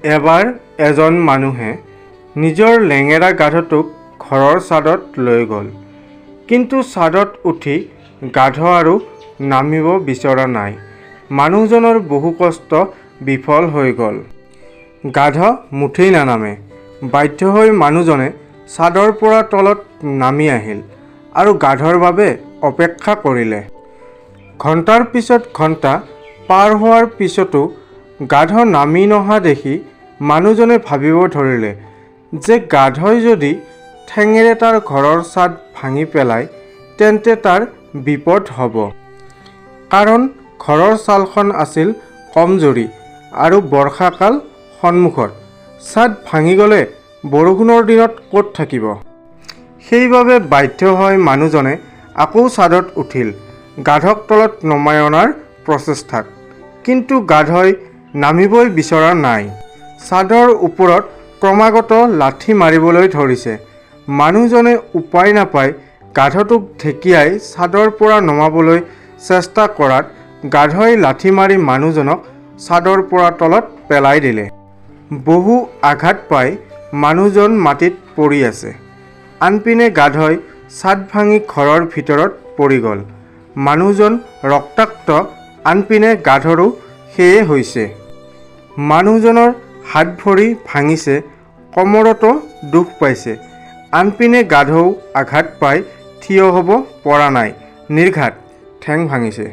এবাৰ এজন মানুহে নিজৰ লেঙেৰা গাধটোক ঘৰৰ ছাদত লৈ গ'ল। কিন্তু ছাদত উঠি গাধ আৰু নামিব বিচৰা নাই। মানুহজনৰ বহু কষ্ট বিফল হৈ গ'ল। গাধ মুঠেই নানামে। বাধ্য হৈ মানুহজনে ছাদৰ পৰা তলত নামি আহিল আৰু গাধৰ বাবে অপেক্ষা কৰিলে। ঘণ্টাৰ পিছত ঘণ্টা পাৰ হোৱাৰ পিছতো গাধ নামি নহা দেখি মানুহজনে ভাবিব ধৰিলে যে গাধই যদি ঠেঙেৰে তাৰ ঘৰৰ ছাদ ভাঙি পেলায়, তেন্তে তাৰ বিপদ হ'ব। কাৰণ ঘৰৰ ছালখন আছিল কমজুৰি আৰু বৰ্ষাকাল সন্মুখত। ছাদ ভাঙি গ'লে বৰষুণৰ দিনত ক'ত থাকিব? সেইবাবে বাধ্য হৈ মানুহজনে আকৌ ছাদত উঠিল গাধক তলত নমাই অনাৰ প্ৰচেষ্টাত। কিন্তু গাধই নামিবই বিচৰা নাই। ছাদৰ ওপৰত ক্ৰমাগত লাথি মাৰিবলৈ ধৰিছে। মানুহজনে উপায় নাপাই গাধটোক ঢেকিয়াই ছাদৰ পৰা নমাবলৈ চেষ্টা কৰাত গাধই লাথি মাৰি মানুহজনক ছাদৰ পৰা তলত পেলাই দিলে। বহু আঘাত পাই মানুহজন মাটিত পৰি আছে। আনপিনে গাধই ছাদ ভাঙি ঘৰৰ ভিতৰত পৰি গ'ল। মানুহজন ৰক্তাক্ত, আনপিনে গাধৰো সেয়ে হৈছে। মানুহজনৰ হাত ভৰি ভাঙিছে, কমৰতো দুখ পাইছে। আনপিনে গাধও আঘাত পাই থিয় হ'ব পৰা নাই, নিৰ্ঘাত ঠেং ভাঙিছে।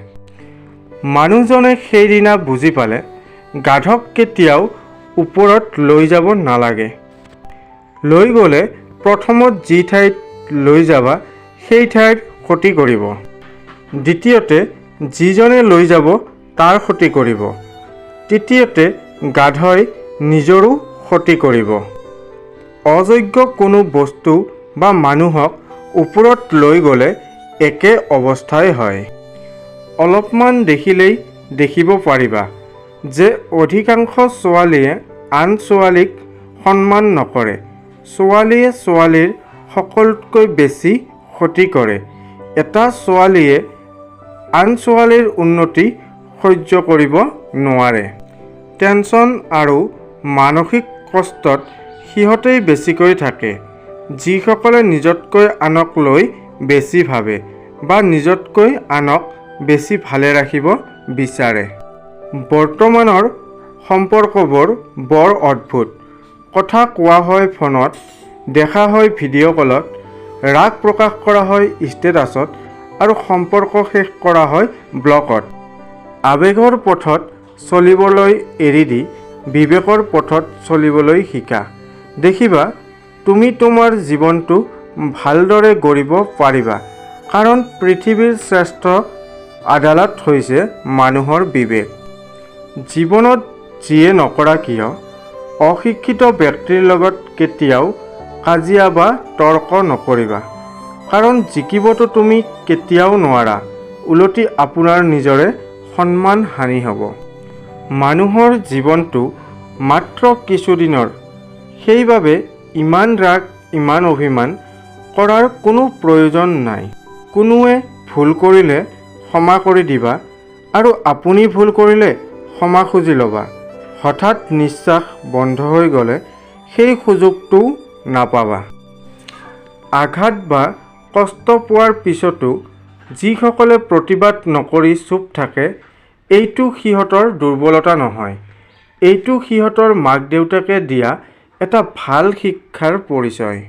মানুহজনে সেইদিনা বুজি পালে, গাধক কেতিয়াও ওপৰত লৈ যাব নালাগে। লৈ গ'লে প্ৰথমত যি ঠাইত লৈ যাবা, সেই ঠাইৰ ক্ষতি কৰিব। দ্বিতীয়তে যিজনে লৈ যাব তাৰ ক্ষতি কৰিব। তৃতীয়তে গাধই নিজৰো ক্ষতি কৰিব। অযোগ্য কোনো বস্তু বা মানুহক ওপৰত লৈ গ'লে একে অৱস্থাই হয়। অলপমান দেখিলেই দেখিব পাৰিবা যে অধিকাংশ ছোৱালীয়ে আন ছোৱালীক সন্মান নকৰে। ছোৱালীয়ে ছোৱালীৰ সকলোতকৈ বেছি ক্ষতি কৰে। এটা ছোৱালীয়ে আন ছোৱালীৰ উন্নতি সহ্য কৰিব নোৱাৰে। টেনশ্যন আৰু মানসিক কষ্টত সিহঁতেই বেছিকৈ থাকে, যিসকলে নিজতকৈ আনক লৈ বেছি ভাবে বা নিজতকৈ আনক বেছি ভালে ৰাখিব বিচাৰে। বৰ্তমানৰ সম্পৰ্কবোৰ বৰ অদ্ভুত। কথা কোৱা হয় ফোনত, দেখা হয় ভিডিঅ' কলত, ৰাগ প্ৰকাশ কৰা হয় ষ্টেটাছত আৰু সম্পৰ্ক শেষ কৰা হয় ব্লকত। আৱেগৰ পথত চলিবলৈ এৰি দি বিবেকৰ পথত চলিবলৈ শিকা। দেখিবা, তুমি তোমাৰ জীৱনটো ভালদৰে গঢ়িব পাৰিবা। কাৰণ পৃথিৱীৰ শ্ৰেষ্ঠ আদালত হৈছে মানুহৰ বিবেক। জীৱনত যিয়ে নকৰা কিয়, অশিক্ষিত ব্যক্তিৰ লগত কেতিয়াও কাজিয়া বা তৰ্ক নকৰিবা। কাৰণ জিকিবতো তুমি কেতিয়াও নোৱাৰা, উলটি আপোনাৰ নিজৰে সন্মান হানি হ'ব। মানুহৰ জীৱনটো মাত্ৰ কিছুদিনৰ, সেইবাবে ইমান ৰাগ, ইমান অভিমান কৰাৰ কোনো প্ৰয়োজন নাই। কোনোৱে ভুল কৰিলে ক্ষমা কৰি দিবা আৰু আপুনি ভুল কৰিলে ক্ষমা খুজি ল'বা। হঠাৎ নিশ্বাস বন্ধ হৈ গ'লে সেই সুযোগটোও নাপাবা। আঘাত বা কষ্ট পোৱাৰ পিছতো যিসকলে প্ৰতিবাদ নকৰি চুপ থাকে, এইটো সিহঁতৰ দুৰ্বলতা নহয়, এইটো সিহঁতৰ মাক দেউতাকে দিয়া এটা ভাল শিক্ষাৰ পৰিচয়।